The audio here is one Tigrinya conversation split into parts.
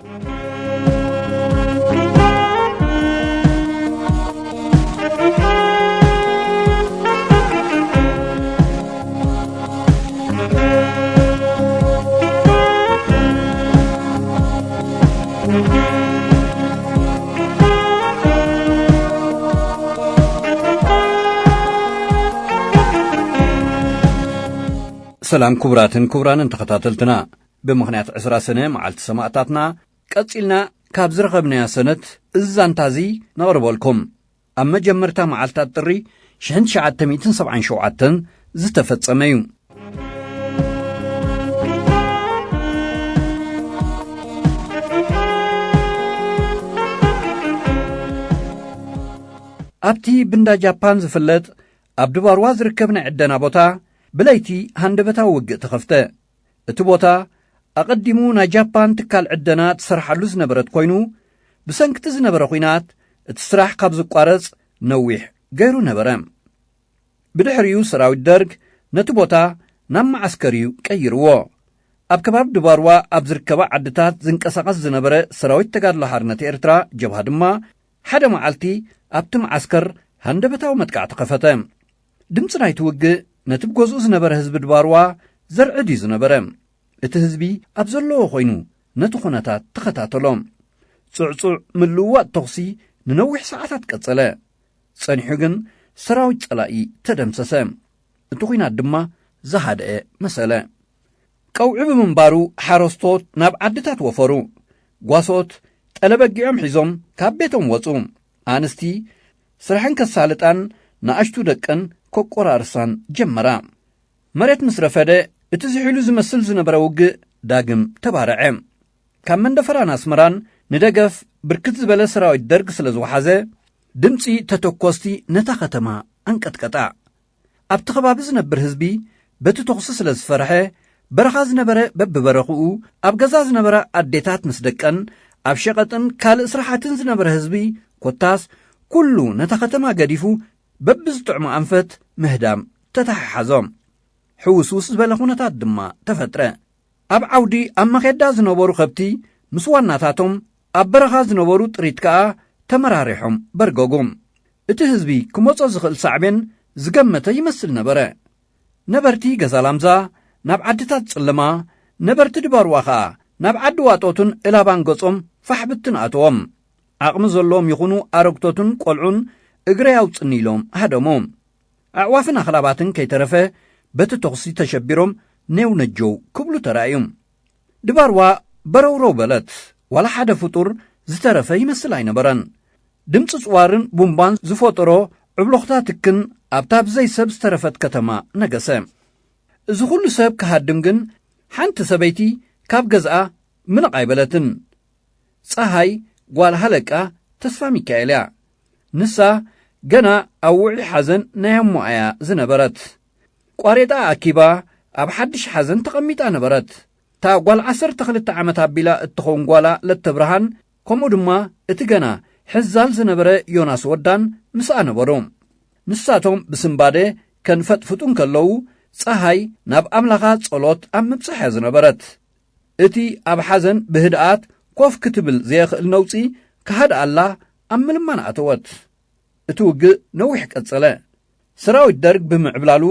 ሰላም ክቡራትን ክቡራንን ተኸታተልትና፣ ብምኽንያት ዕስራ ሰነ መዓልቲ ሰማእታትና ቀጺልና ካብ ዝረኸብናዮ ሰነት እዚ ዛንታ እዚ ነቕርበልኩም። ኣብ መጀመርታ መዓልታት ጥሪ ሽሕን ትሽዓተ ሚእትን ሰብዓን ሸውዓተን ዝተፈጸመ እዩ። ኣብቲ ብንዳ ጃፓን ዝፍለጥ ኣብ ድባርዋ ዝርከብ ናይ ዕደና ቦታ ብለይቲ ሃንደበታዊ ውግእ ተኸፍተ። እቲ ቦታ ኣቐዲሙ ናይ ጃፓን ትካል ዕደና ትሰርሓሉ ዝነበረት ኮይኑ፣ ብሰንክቲ ዝነበረ ኲናት እቲ ስራሕ ካብ ዝቋረጽ ነዊሕ ገይሩ ነበረ። ብድሕሪኡ ሰራዊት ደርግ ነቲ ቦታ ናብ መዓስከር እዩ ቀይርዎ። ኣብ ከባቢ ድባርዋ ኣብ ዝርከባ ዓድታት ዝንቀሳቐስ ዝነበረ ሰራዊት ተጋድሎ ሓርነት ኤርትራ፣ ጀብሃ፣ ድማ ሓደ መዓልቲ ኣብቲ መዓስከር ሃንደበታዊ መጥቃዕቲ ከፈተ። ድምጺ ናይቲ ውግእ ነቲ ብገዝኡ ዝነበረ ህዝቢ ድባርዋ ዘርዕድ እዩ ዝነበረ። እቲ ህዝቢ ኣብ ዘለዎ ኮይኑ ነቲ ኩነታት ተኸታተሎ። ጽዕጹዕ ምልውዋጥ ተኹሲ ንነዊሕ ሰዓታት ቀጸለ። ጸኒሑ ግን ሰራዊት ጸላኢ ተደምሰሰ። እቲ ኲናት ድማ ዝሃደአ መሰለ። ቀውዒ ብምንባሩ ሓረስቶት ናብ ዓድታት ወፈሩ። ጓሶት ጠለበጊዖም ሒዞም ካብ ቤቶም ወጹ። ኣንስቲ ስርሐን ከሳልጣን ንኣሽቱ ደቀን ከቆራርሳን ጀመራ። መሬት ምስ ረፈደ እቲ ዝሒሉ ዝመስል ዝነበረ ውግእ ዳግም ተባርዐ። ካብ መንደፈራን ኣስመራን ንደገፍ ብርክት ዝበለ ሰራዊት ደርግ ስለ ዝወሓዘ፣ ድምጺ ተተኮስቲ ነታ ከተማ ኣንቀጥቀጣ። ኣብቲ ከባቢ ዝነብር ህዝቢ በቲ ተኹሲ ስለ ዝፈርሐ፣ በረኻ ዝነበረ በብበረኽኡ፣ ኣብ ገዛ ዝነበራ ኣዴታት ምስ ደቀን፣ ኣብ ሸቐጥን ካልእ ስራሓትን ዝነበረ ህዝቢ ኮታስ ኩሉ ነታ ከተማ ገዲፉ በብዝጥዕሞ ኣንፈት ምህዳም ተተሓሓዞ። ሕውስውስ ዝበለ ኩነታት ድማ ተፈጥረ። ኣብ ዓውዲ ኣብ መኼዳ ዝነበሩ ከብቲ ምስ ዋናታቶም፣ ኣብ በረኻ ዝነበሩ ጥሪት ከኣ ተመራሪሖም በርገጉ። እቲ ህዝቢ ክመጾ ዝኽእል ሳዕቤን ዝገመተ ይመስል ነበረ። ነበርቲ ገዛ ላምዛ ናብ ዓድታት ጽልማ፣ ነበርቲ ድባርዋ ከኣ ናብ ዓዲ ዋጦትን እላባን ገጾም ፋሕ ብትን ኣተዎም። ዓቕሚ ዘለዎም ይኹኑ ኣረግቶትን ቆልዑን እግረይ ኣውጽኒ ኢሎም ሃደሙ። ኣዕዋፍን ኣኽላባትን ከይተረፈ በቲ ተኹሲ ተሸቢሮም ኔው ነጀው ክብሉ ተራእዩ። ድባርዋ በረውረው በለት። ዋላ ሓደ ፍጡር ዝተረፈ ይመስል ኣይነበረን። ድምፂ ፅዋርን ቡምባን ዝፈጠሮ ዕብሎኽታ ትክን ኣብታ ብዘይ ሰብ ዝተረፈት ከተማ ነገሰ። እዚ ኩሉ ሰብ ክሃድም ግን ሓንቲ ሰበይቲ ካብ ገዝኣ ምንቕ ኣይበለትን። ፀሃይ ጓል ሃለቃ ተስፋ ሚካኤል እያ። ንሳ ገና ኣብ ውዑይ ሓዘን ናይ ኣሞኣ እያ ዝነበረት። ቋሬጣ ኣኪባ ኣብ ሓድሽ ሓዘን ተቐሚጣ ነበረት። እታ ጓል ዓሰርተ ክልተ ዓመት ኣቢላ እትኸውን ጓላ ለተብርሃን፣ ከምኡ ድማ እቲ ገና ሕዛል ዝነበረ ዮናስ ወዳን ምስኣ ነበሩ። ንሳቶም ብስንባደ ከንፈጥፍጡ እንከለዉ፣ ፀሃይ ናብ ኣምላኻ ጸሎት ኣብ ምብጻሕ እያ ዝነበረት። እቲ ኣብ ሓዘን ብህድኣት ኮፍ ክትብል ዘየኽእል ነውጺ ክሃድኣላ ኣብ ምልማን ኣተወት። እቲ ውግእ ነዊሕ ቀጸለ። ሰራዊት ደርግ ብምዕብላሉ፣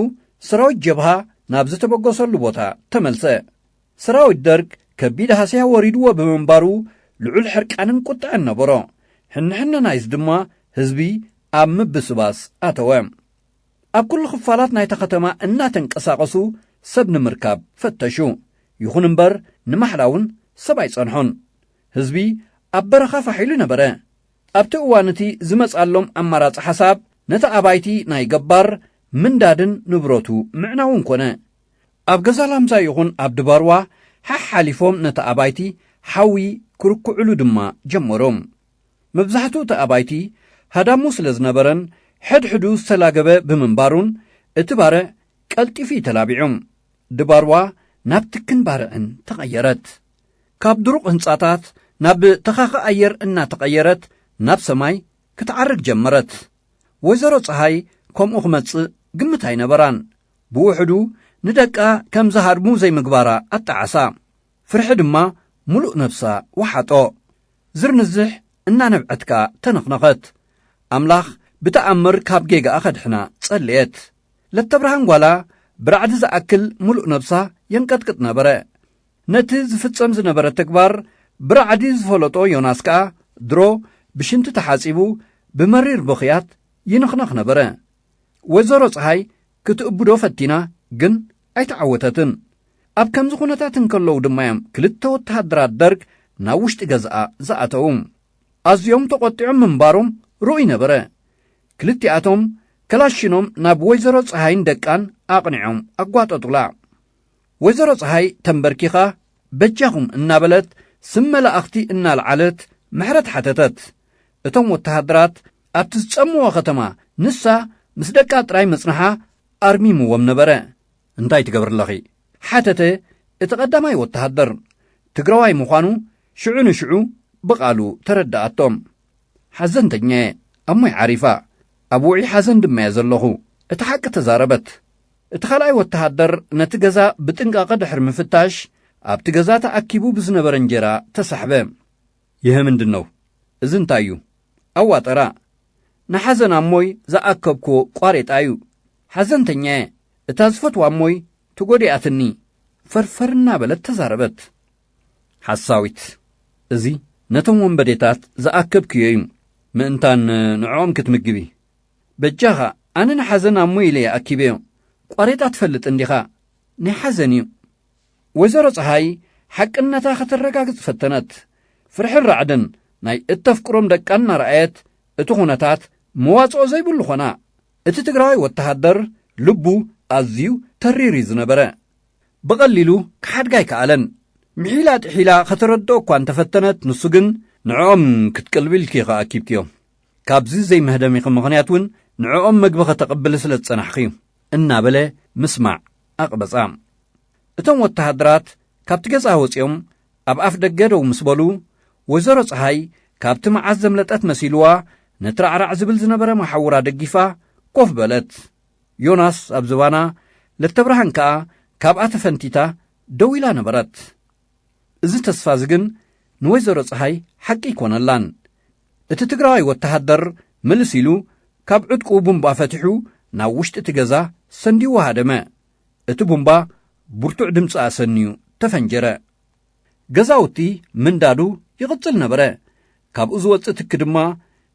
ሰራዊት ጀብሃ ናብ ዝተበገሰሉ ቦታ ተመልሰ። ሰራዊት ደርግ ከቢድ ሃስያ ወሪድዎ ብምንባሩ፣ ልዑል ሕርቃንን ቁጥዐን ነበሮ። ሕንሕነ ናይዚ ድማ ህዝቢ ኣብ ምብስባስ ኣተወ። ኣብ ኩሉ ክፋላት ናይታ ከተማ እናተንቀሳቐሱ ሰብ ንምርካብ ፈተሹ። ይኹን እምበር፣ ንማሕላ እውን ሰብ ኣይጸንሖን። ህዝቢ ኣብ በረኻ ፋሕ ኢሉ ነበረ። ኣብቲ እዋን እቲ ዝመጽኣሎም ኣማራጺ ሓሳብ፣ ነቲ ኣባይቲ ናይ ገባር ምንዳድን ንብረቱ ምዕናውን ኮነ። ኣብ ገዛ ላምዛ ይኹን ኣብ ድባርዋ ሓሓሊፎም ነቲ ኣባይቲ ሓዊ ክርክዕሉ ድማ ጀመሩ። መብዛሕትኡ እቲ ኣባይቲ ሃዳሙ ስለ ዝነበረን ሕድሕዱ ዝተላገበ ብምንባሩን፣ እቲ ባርዕ ቀልጢፉ እዩ ተላቢዑ። ድባርዋ ናብ ትክን ባርዕን ተቐየረት። ካብ ድሩቕ ህንጻታት ናብ ተኻኺ ኣየር እናተቐየረት ናብ ሰማይ ክትዓርግ ጀመረት። ወይዘሮ ጸሃይ ከምኡ ክመጽእ ግምት ኣይነበራን። ብውሕዱ ንደቃ ከም ዝሃድሙ ዘይምግባራ ኣጣዓሳ። ፍርሒ ድማ ምሉእ ነብሳ ወሓጦ። ዝርንዝሕ እናነብዐት ከኣ ተነኽነኸት። ኣምላኽ ብተኣምር ካብ ጌጋኣ ከድሕና ጸለየት። ለተብርሃን ጓላ ብራዕዲ ዝኣክል ምሉእ ነብሳ የንቀጥቅጥ ነበረ። ነቲ ዝፍጸም ዝነበረ ተግባር ብራዕዲ ዝፈለጦ ዮናስ ከኣ ድሮ ብሽንቲ ተሓጺቡ ብመሪር ብኽያት ይንኽነኽ ነበረ። ወይዘሮ ጸሃይ ክትእብዶ ፈቲና፣ ግን ኣይተዓወተትን። ኣብ ከምዚ ኩነታት እንከለዉ ድማ እዮም ክልተ ወተሃደራት ደርግ ናብ ውሽጢ ገዛኣ ዝኣተዉ። ኣዝዮም ተቖጢዖም ምንባሮም ርኡይ ነበረ። ክልቲኣቶም ከላሽኖም ናብ ወይዘሮ ጸሃይን ደቃን ኣቕኒዖም ኣጓጠጡላ። ወይዘሮ ጸሃይ ተንበርኪኻ በጃኹም እናበለት ስም መላእኽቲ እናልዓለት ምሕረት ሓተተት። እቶም ወተሃደራት ኣብቲ ዝጸምዎ ከተማ ንሳ ምስ ደቃ ጥራይ ምጽንሓ ኣርሚምዎም ነበረ። እንታይ ትገብር ኣለኺ? ሓተተ እቲ ቀዳማይ ወተሃደር። ትግራዋይ ምዃኑ ሽዑ ንሽዑ ብቓሉ ተረድኣቶም። ሓዘንተኛ እየ፣ ኣሞይ ዓሪፋ፣ ኣብ ውዑይ ሓዘን ድማ እየ ዘለኹ። እቲ ሓቂ ተዛረበት። እቲ ካልኣይ ወተሃደር ነቲ ገዛ ብጥንቃቐ ድሕሪ ምፍታሽ ኣብቲ ገዛ ተኣኪቡ ብዝነበረ እንጀራ ተሳሕበ። ይህ ምንድን ነው? እዚ እንታይ እዩ? ኣዋጠራ። ንሓዘን ኣሞይ ዝኣከብክዎ ቋሬጣ እዩ። ሓዘንተኛ እየ፣ እታ ዝፈትዋ ኣሞይ ተጎዲኣትኒ፣ ፈርፈር እናበለት ተዛረበት። ሓሳዊት፣ እዚ ነቶም ወንበዴታት ዝኣከብክዮ እዩ፣ ምእንታን ንዕኦም ክትምግቢ። በጃኻ፣ ኣነ ንሓዘን ኣሞይ ኢለ ይኣኪበዮ። ቋሬጣ ትፈልጥ እንዲኻ፣ ናይ ሓዘን እዩ። ወይዘሮ ጸሃይ ሓቅነታ ከተረጋግጽ ፈተነት። ፍርሕን ራዕድን ናይ እተፍቅሮም ደቃ እናረኣየት፣ እቲ ኩነታት መዋጽኦ ዘይብሉ ኾና። እቲ ትግራዋይ ወተሃደር ልቡ ኣዝዩ ተሪር እዩ ዝነበረ። ብቐሊሉ ክሓድጋ ኣይከኣለን። ምሒላ ጥሒላ ከተረድኦ እኳ እንተፈተነት፣ ንሱ ግን ንዕኦም ክትቅልቢ ኢልኪ ኢኻ ኣኪብክዮ። ካብዚ ዘይመህደሚኺ ምኽንያት እውን ንዕኦም መግቢ ከተቕብሊ ስለ ዝጸናሕኺ እዩ፣ እናበለ ምስማዕ ኣቕበጻ። እቶም ወተሃደራት ካብቲ ገዛ ወጺኦም ኣብ ኣፍ ደገ ደው ምስ በሉ፣ ወይዘሮ ጸሃይ ካብቲ መዓስ ዘምለጠት መሲልዋ ነቲ ራዕራዕ ዝብል ዝነበረ መሓውራ ደጊፋ ኮፍ በለት። ዮናስ ኣብ ዝባና፣ ለተብርሃን ከኣ ካብኣ ተፈንቲታ ደው ኢላ ነበረት። እዚ ተስፋ እዚ ግን ንወይዘሮ ጸሃይ ሓቂ ኣይኮነላን። እቲ ትግራዋይ ወተሃደር ምልስ ኢሉ ካብ ዕጥቁ ቡምባ ፈቲሑ ናብ ውሽጢ እቲ ገዛ ሰንዲዎ ሃደመ። እቲ ቡምባ ብርቱዕ ድምጺ ኣሰንዩ ተፈንጀረ። ገዛውቲ ምንዳዱ ይቕጽል ነበረ። ካብኡ ዝወጽእ ትኪ ድማ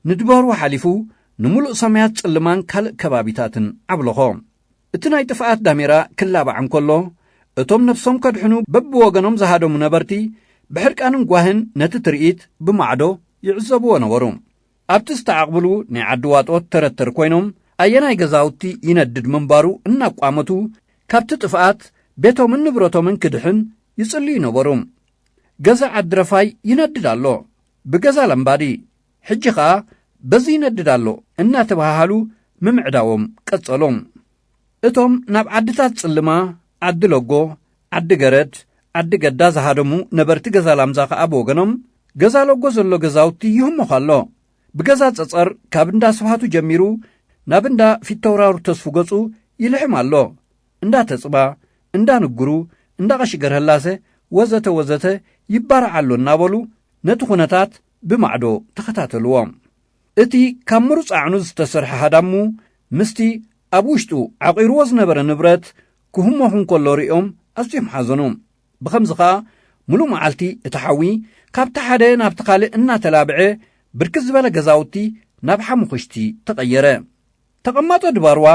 ንድበሩ ሓሊፉ ንምሉእ ሰማያት ጽልማን ካልእ ከባቢታትን ዓብለኾ። እቲ ናይ ጥፍኣት ዳሜራ ክላባዕ እንከሎ፣ እቶም ነብሶም ከድሕኑ በብወገኖም ዝሃደሙ ነበርቲ ብሕርቃንን ጓህን ነቲ ትርኢት ብማዕዶ ይዕዘብዎ ነበሩ። ኣብቲ ዝተዓቕብሉ ናይ ዓዲ ዋጦት ተረተር ኮይኖም፣ ኣየናይ ገዛውቲ ይነድድ ምንባሩ እናቋመቱ፣ ካብቲ ጥፍኣት ቤቶምን ንብረቶምን ክድሕን ይጽልዩ ነበሩ። ገዛ ዓዲ ረፋይ ይነድድ ኣሎ፣ ብገዛ ለምባዲ፣ ሕጂ ኸኣ በዚ ይነድድ ኣሎ እናተባሃሃሉ ምምዕዳዎም ቀጸሎም። እቶም ናብ ዓድታት ጽልማ፣ ዓዲ ለጎ፣ ዓዲ ገረድ፣ ዓዲ ገዳ ዝሃደሙ ነበርቲ ገዛ ላምዛ ከኣ ብወገኖም፣ ገዛ ለጎ ዘሎ ገዛውቲ ይህሞኽ ኣሎ። ብገዛ ጸጸር ካብ እንዳ ስብሃቱ ጀሚሩ ናብ እንዳ ፊተውራሩ ተስፉ ገጹ ይልሕም ኣሎ። እንዳ ተጽባ፣ እንዳ ንግሩ፣ እንዳ ቀሺ ገርህላሰ ወዘተ ወዘተ ይባራዕ ኣሎ እናበሉ ነቲ ኩነታት ብማዕዶ ተኸታተልዎ። እቲ ካብ ምሩጽ ኣዕኑድ ዝተሰርሐ ሃዳሙ ምስቲ ኣብ ውሽጡ ዓቒርዎ ዝነበረ ንብረት ክህሞኽ እንከሎ ሪኦም ኣዝዮም ሓዘኑ። ብኸምዚ ኸኣ ምሉእ መዓልቲ እቲ ሓዊ ካብቲ ሓደ ናብቲ ካልእ እናተላብዐ ብርክት ዝበለ ገዛውቲ ናብ ሓሙኽሽቲ ተቐየረ። ተቐማጦ ድባርዋ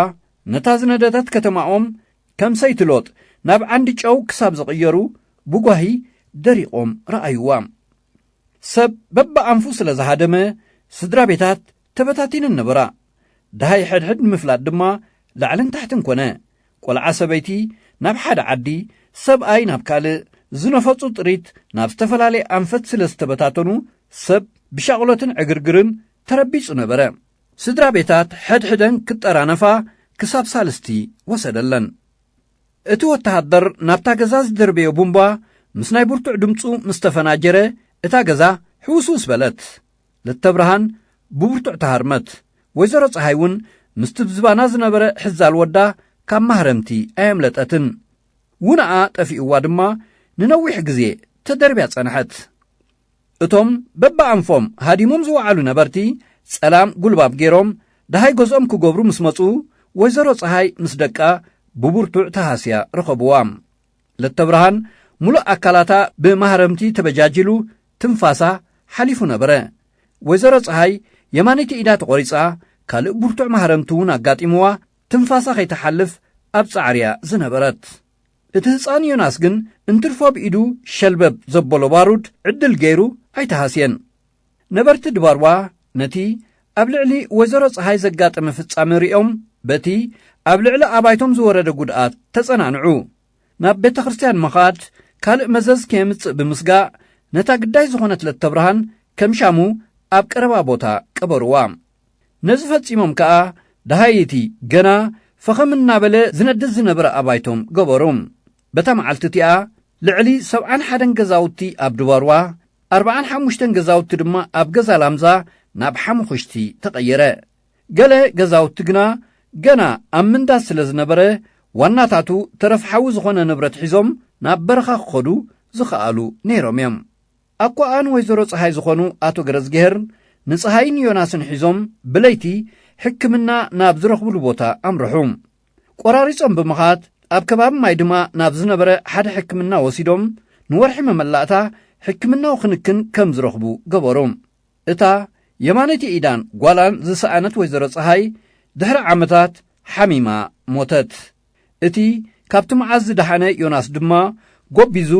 ነታ ዝነደደት ከተማኦም ከም ሰይቲ ሎጥ ናብ ዓንዲ ጨው ክሳብ ዝቕየሩ ብጓሂ ደሪቖም ረኣይዋ። ሰብ በብኣንፉ ስለ ዝሃደመ ስድራ ቤታት ተበታቲነን ነበራ። ደሃይ ሕድሕድ ንምፍላጥ ድማ ላዕልን ታሕትን ኮነ። ቆልዓ ሰበይቲ ናብ ሓደ ዓዲ፣ ሰብኣይ ናብ ካልእ፣ ዝነፈጹ ጥሪት ናብ ዝተፈላለየ ኣንፈት ስለ ዝተበታተኑ ሰብ ብሻቕሎትን ዕግርግርን ተረቢጹ ነበረ። ስድራ ቤታት ሕድሕደን ክጠራነፋ ክሳብ ሳልስቲ ወሰደለን። እቲ ወተሃደር ናብታ ገዛ ዝደርበዮ ቡምባ ምስ ናይ ብርቱዕ ድምጹ ምስ ተፈናጀረ፣ እታ ገዛ ሕውስውስ በለት። ለተብርሃን ብብርቱዕ ተሃርመት። ወይዘሮ ጸሃይ እውን ምስቲ ብዝባና ዝነበረ ሕዛል ወዳ ካብ ማህረምቲ ኣየምለጠትን። ውንኣ ጠፊእዋ ድማ ንነዊሕ ግዜ ተደርብያ ጸንሐት። እቶም በብኣንፎም ሃዲሞም ዝወዓሉ ነበርቲ ጸላም ጉልባብ ገይሮም ደሃይ ገዝኦም ክገብሩ ምስ መጹ፣ ወይዘሮ ጸሃይ ምስ ደቃ ብብርቱዕ ተሃስያ ረኸብዋ። ለተብርሃን ሙሉእ ኣካላታ ብማህረምቲ ተበጃጂሉ ትንፋሳ ሓሊፉ ነበረ። ወይዘሮ ጸሃይ የማነይቲ ኢዳ ተቖሪጻ፣ ካልእ ብርቱዕ ማህረምቲ እውን ኣጋጢምዋ ትንፋሳ ከይትሓልፍ ኣብ ጻዕርያ ዝነበረት። እቲ ህጻን ዮናስ ግን እንትርፎ ብኢዱ ሸልበብ ዘበሎ ባሩድ ዕድል ገይሩ ኣይተሃስየን። ነበርቲ ድባርዋ ነቲ ኣብ ልዕሊ ወይዘሮ ጸሃይ ዘጋጠመ ፍጻመ ሪኦም በቲ ኣብ ልዕሊ ኣባይቶም ዝወረደ ጉድኣት ተጸናንዑ። ናብ ቤተ ክርስቲያን ምኻድ ካልእ መዘዝ ከየምጽእ ብምስጋእ ነታ ግዳይ ዝኾነት ለተብርሃን ከም ሻሙ ኣብ ቀረባ ቦታ ቀበርዋ። ነዚ ፈጺሞም ከኣ ደሃይቲ ገና ፈኸም እናበለ ዝነድድ ዝነበረ ኣባይቶም ገበሩ። በታ መዓልቲ እቲኣ ልዕሊ ሰብዓን ሓደን ገዛውቲ ኣብ ድባርዋ፣ ኣርብዓን ሓሙሽተን ገዛውቲ ድማ ኣብ ገዛ ላምዛ ናብ ሓሙኽሽቲ ተቐየረ። ገለ ገዛውቲ ግና ገና ኣብ ምንዳድ ስለ ዝነበረ ዋናታቱ ተረፍ ሓዊ ዝኾነ ንብረት ሒዞም ናብ በረኻ ክኸዱ ዝኸኣሉ ነይሮም እዮም። ኣኳኣን ወይዘሮ ጸሃይ ዝኾኑ ኣቶ ገረዝግሄር ንጸሃይን ዮናስን ሒዞም ብለይቲ ሕክምና ናብ ዝረኽብሉ ቦታ ኣምርሑ። ቆራሪጾም ብምኻድ ኣብ ከባቢ ማይ ድማ ናብ ዝነበረ ሓደ ሕክምና ወሲዶም ንወርሒ መመላእታ ሕክምናዊ ክንክን ከም ዝረኽቡ ገበሩ። እታ የማነይቲ ኢዳን ጓላን ዝሰኣነት ወይዘሮ ጸሃይ ድሕሪ ዓመታት ሓሚማ ሞተት። እቲ ካብቲ መዓዝ ዝደሓነ ዮናስ ድማ ጎቢዙ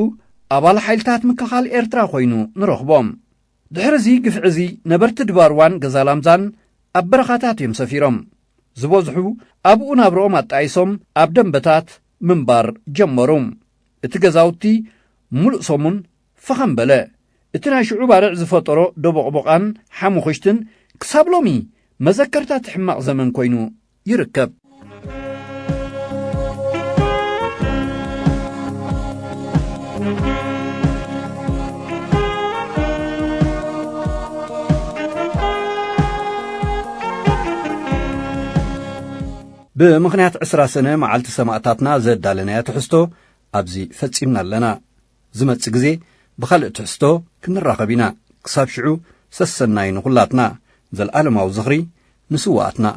ኣባል ሓይልታት ምክልኻል ኤርትራ ኮይኑ ንረኽቦ። ድሕሪ እዚ ግፍዒ እዚ ነበርቲ ድባርዋን ገዛ ላምዛን ኣብ በረኻታት እዮም ሰፊሮም። ዝበዝሑ ኣብኡ ናብርኦም ኣጣይሶም ኣብ ደንበታት ምንባር ጀመሩ። እቲ ገዛውቲ ምሉእ ሰሙን ፈኸም በለ። እቲ ናይ ሽዑ ባርዕ ዝፈጠሮ ደቦቕቦቓን ሓሙኽሽትን ክሳብ ሎሚ መዘከርታ እቲ ሕማቕ ዘመን ኮይኑ ይርከብ። ብምኽንያት ዕስራ ሰነ መዓልቲ ሰማእታትና ዘዳለናዮ ትሕዝቶ ኣብዚ ፈጺምና ኣለና። ዝመጽእ ግዜ ብኻልእ ትሕዝቶ ክንራኸብ ኢና። ክሳብ ሽዑ ሰሰናዩ ንኹላትና። ዘልኣለማዊ ዝኽሪ ንስውኣትና።